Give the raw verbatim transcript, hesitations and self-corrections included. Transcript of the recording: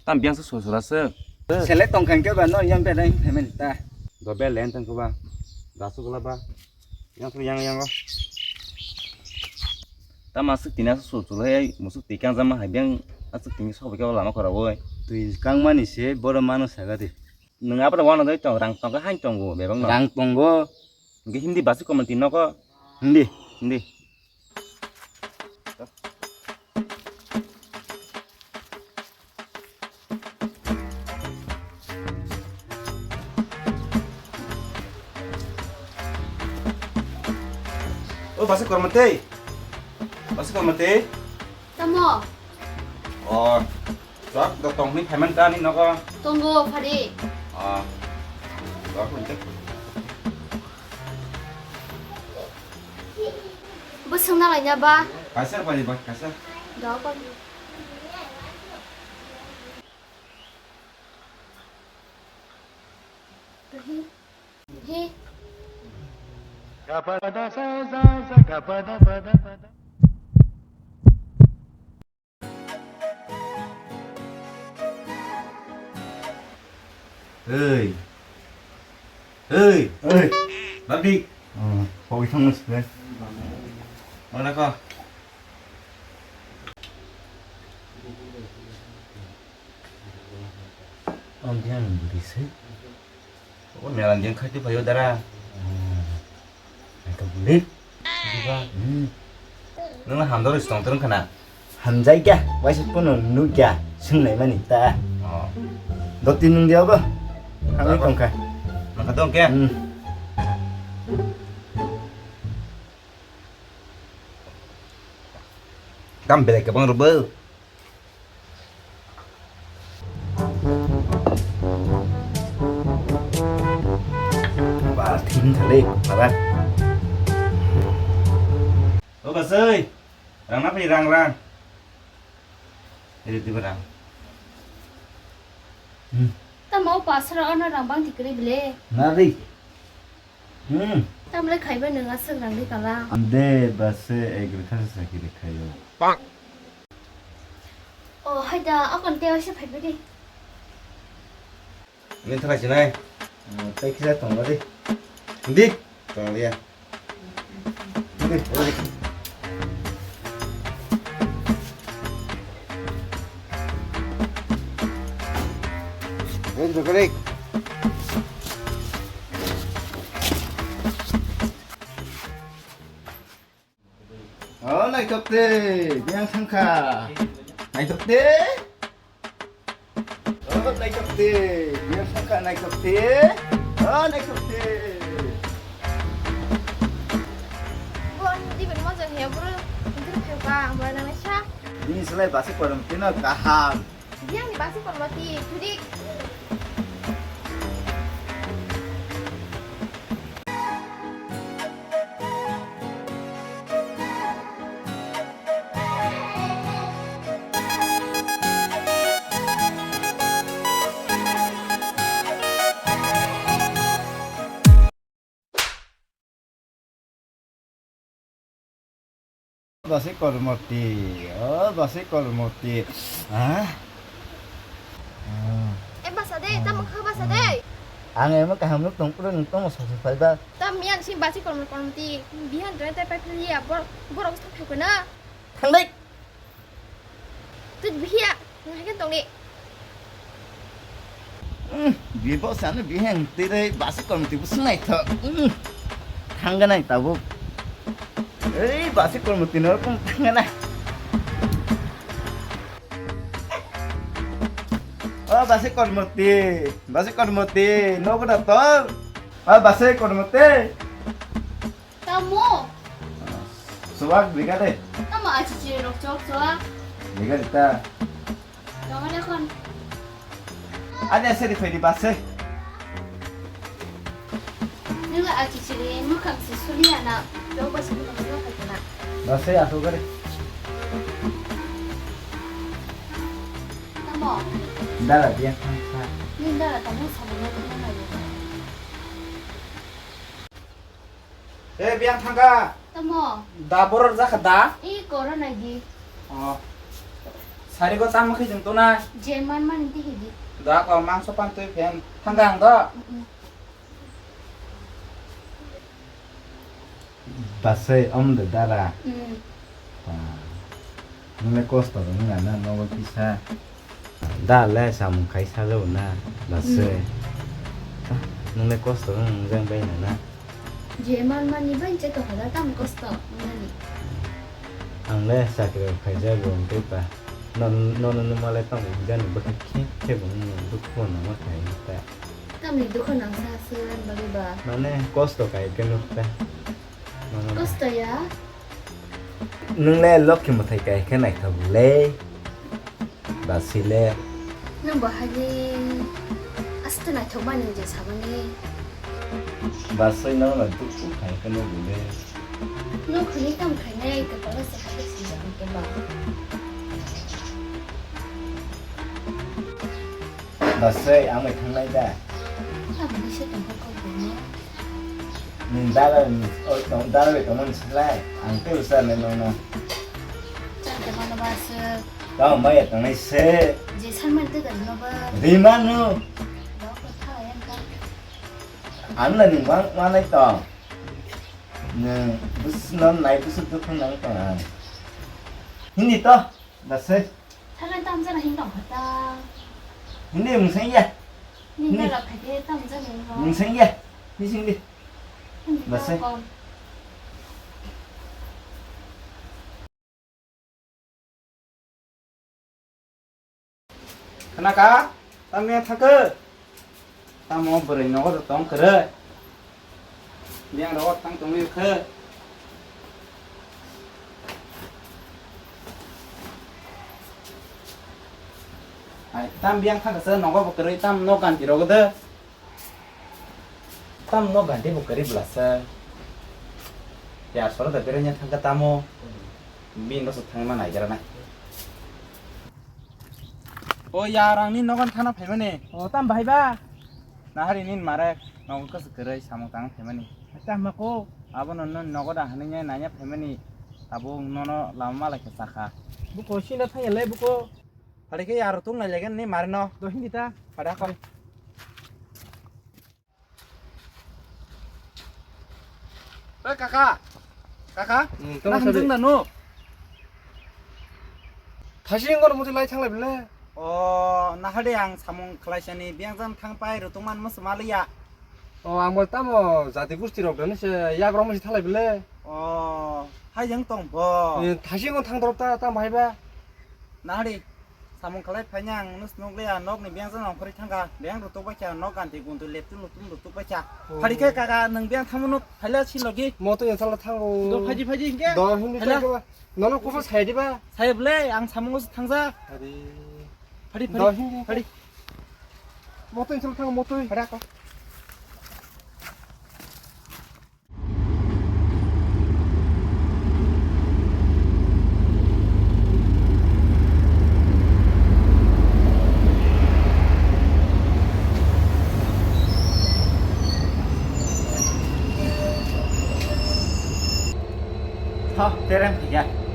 Tam biyang se sosora se. Selek tong khan ke ba no yang bedai payment ta. Do be len tang ko ba. Da su gula ba. Yang yang yang. Tam asuk tina su su le musuk tikang jama hai biyang asuk tini sok bika lama khora woi. Tui kang mani se boro mano saga de. Nung apa da wana doi tong rang tong ka hain tong go bebang no. Rang tong go. Nge Hindi basi komanti no ko. Hindi. Hindi. O basi kormo tei. Basi kormo tei. Tamo. O. Sok do tong ni payment ta ni nogo. Tongo phari. O. Sok ni. Bo sung na lai na ba. Kaisa phari ba kaisa. Do ko. Hi. Oi. Oi. Oi. Babi. Oh, pagi thang mas bre. Mana ko? Ang dia nang budi se. O melan jeng khai tu phaio dara. Ang tu budi. Diba? Hmm. Nung hamdor is tong terung khana. Hamjai kya? Waisa kono nu kya? Sung nai mani ta. Oh. Doti nung dia ba? Kami tong kha. Nang kha tong kya? Hmm. Tam belai kabang rubo. Ba, thim thale, para. O basai, rang na phai rang rang. Eri tiba rang. Hmm. Tamo pasra ono rang bang tikri bile. Nari. Hmm. Tamle khaiba nung aswk rang di kala. Ande base agriculture sakiri khayo. Bang. O, haida, akon tei oise phaibai di. Ni thara sinai. O, tei kisa tongla di. Di. Tongla ya. Di, tongla di. Di, tongla di. O, naithok de, biyang thangkha. Naithok de. O, naithok de, biyang thangkha, naithok de. O, naithok de. Bo ani jiben moja hiya, bro. Nang khe phaikha, ang bo nang sa. Bini slai basi korom tino kaham. Biyangni basi kormo ti, thudik. Basi kormoti, o basi kormoti. Ah. Eh, basa de, tamo kha basa de. Ang emo kaham nuk tong pura nuk tong sa sa phai ba. Tam yan si basi kormoti, kormoti. Bihan dre te pai phili ya, bor, borok sa phai ko na. Thang dai. Tut bihiya, nang hai kan tong di. Hmm, bibo sano biheng tire basi kormoti bu sunai tho. Hmm, thangga nai tabuk. Ei, basi kormoti no kum thangga nai. O, basi kormoti, basi kormoti, no guna to. O, basi kormoti. Tamo? Suwak bigade. Tamo achichiri rok chok chok. Bigade ta. Tamo ekhon. Ani aseri phaidi base. Nila achichiri mukhang si suliya na. Jok basi mukhang si mukhang na. Base asu gare. Tamo? Dala dia khangsa. Ni dala tamo sabun na. Eh, biyang thangkha. Tamo? Da boror jakha da? I koro nai di. Oh. Sari ko tamo khe jeng tuna. Je man man di hidi. Da ko mangso pan twi phen. Thangga ang do. Mm-mm. Basai om de dara. Mm. Pa. Nungle kosto wngna na nogo kisa. Da le samung khai salo na basai. Mm. Nungle kosto wng jang bai na na. Je man man ni bai che to hoda tam kosto nani. Ang le chakri rok khaijak bo wngtwi pa. No, no, no, no, malai tamo jani bwkha khe, khe bo nung dukhu nangma khai ta. Tamni dukhu nangsa se bagwi ba. Mane kosto kai khe nuk ta. Mane kosto ya? Nung le lokhi mwthai kai khe naithok le. Basile. Nung bo hai ni aste naithok mani je sabani. Basai no na dukhu khai khe nuk le. Nuk hini tam khai nai kapala se khai se jang ke ba. Basai, ang bai thangnai da. Ang bai se tongkha kok bini. Nini dala, o, tong, dala bai tongmani salai. Ang tei usa nai nongno. Chang te mano ba se. Tao maya tongnai se. Je san man te dal no ba. Di manu. Dok ko tha yang ka. Ang na ning mang, manai tong. Nung bus non nai bus tu khun nang tong ang. Hindi to, da se. Thanai tam jana hin tong kha ta. Hindi mung sang ya. Ning da la phai de tam jana hin. Mung sang ya. Ni sing di. Hindi da se. Tong kong. Khna kha? Tam ya thakhe? Tamo bwrwi nogo tong kwrwi. Biyang rogo tang tongwi khe. Ai, tam biyang thang khe nogo bo kwrwi tam no ganti rogo de. Tam no ganti bo kwrwi bwlasa. Ya soro da beranya thang khe tamo. Bini no thang ma nai jara nai. O ya rang ni nogo thana phaimani. O tam bahai ba. Nahari nin mare nogo kwswk kwrwi samung tang phaimani. Tam ma ko. Abo no no nogo da hanai nai nanya phaimani. Abo nono lama malai khe sakha. Buko sino thang le buko. Phari khe yaro tung nai legen ni mare no. Do hindi ta. Phari ako. Oi kaka. Kaka. Hmm, tamo naham sabi. Jeng da no. Thasi ngor muti lai thang lai bele. O, nahade ang samung khlai sani biyang jang thang pai ro tongman mas maliya. O, ang bo tamo jati gusti rok dani se yak rok musi thang lai bele. O, hai jeng tong bo. Eh, thasi ngor thang dorop ta tam bahai ba. Nahari, samung khlai phaina ang nus nuk le a nok ni biyang jang ongkhorwi thangkha. Biyang rutuk bai kha, nok ganti guntu leptum lutum rutuk bai kha. Oh. Phari khe kaka nwng biyang thamu nuk phaila si logi. Moto yang sala thango. Do phaji phaji hingke. Do hindi phaila. Nono kubo sai diba? Sai ble, ang samung thangja. Ari. Phari, phari, do hindi. Phari. Moto yang sala thango, moto. Phari ako. Tho, tereng khaikha.